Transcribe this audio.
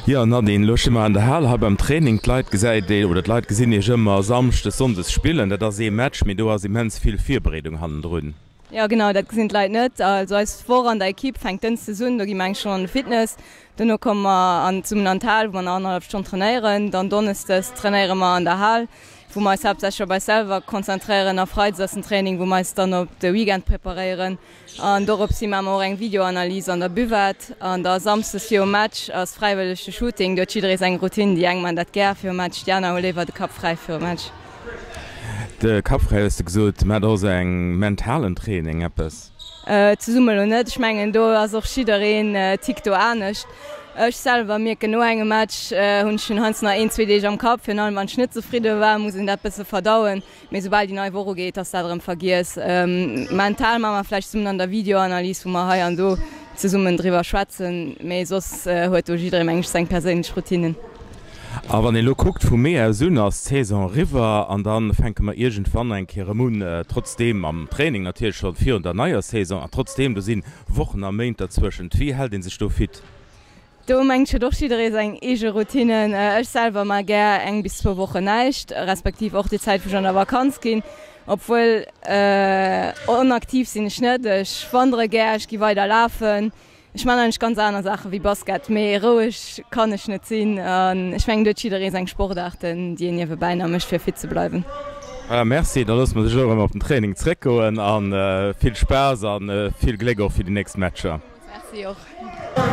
Jo Nadine, elo sti mer an der Hal hei beim Training. D'Leit gesäit ee oder d'Leit gesinn iech ëmmer Samschdes, Sonndes spillen. Dat ass ee Match, mee do ass immens vill Virbereedung hannendrun. Jo genau, dat gesinn d'Leit net. Also eis Woch an der Equipe fänkt Dënschdes un, do gi mer eng Stonn an de Fitness. Dono komme mer an zesummen an d'Hal, wou mer nach annerhallef Stonn trainéieren. Dann Donneschdes trainéiere mer an der Hal, wou mer eis haaptsächlech op eis selwer konzentréieren a Freides ass den Training, wou mer eis dann op de Weekend preparéieren. An dorops hi maache mer och eng Videoanalyse an der Buvette. An da Samsdes virum Match ass fräiwëlleg de Shooting. Do huet jidderee seng Routine. Déi eng maachen dat gär virum Match, déi aner hu léiwer de Kapp fräi virum Match. De Kapp fräi hues de gesot. Maacht och esou eng mentalen Training eppes? Zesumme elo net. Ech mengen do ass och jiddereen tickt do anescht. Ech selwer mierken no engem Match hunn ech en heiansdo nach een, zwee Deeg am Kapp. Virun allem wann ech net zefridde war, muss een dat bësse verdauen. Mee soubal déi nei Woch ugeet, ass dat erëm vergiess. Mental maache mer vläicht zesummen an der Videoanalys, wou mer hei an do zesummen driwwer schwätzen. Mee soss huet do jidderee, meng ech, seng perséinlech Routinen. A wann ee lo kuckt, vu Mee aus un ass d'Saison eriwwer an da fänke mer iergendwann eng Kéier erëm un, trotzdeem mam Training natierlech scho virun der neier Saison. A trotzdeem, do si Wochen a Méint derzwëschent. Wéi hält ee sech do fit? Do mengt huet och jidderee seng eege Routinen. Ech selwer maa gär eng bis zwou Wochen näischt, respektiv och déi Zäit wou ech an der Vakanz ginn. Obwuel onaktiv sinn ech net, ech wandere gär, ech gi weider lafen, ech man eigentlech ganz aner Saache wéi Basket, mee roueg kann ech net sinn. An ech mengen do huet jidderee seng Sportaarten déi een niewebäi nach mécht fir fit ze bleiwen. Voilà, merci. Da loosse mer dech elo erëm op den Training zréckgoen a vill Spaass a vill Gléck och fir déi nächst Matcher. Merci och.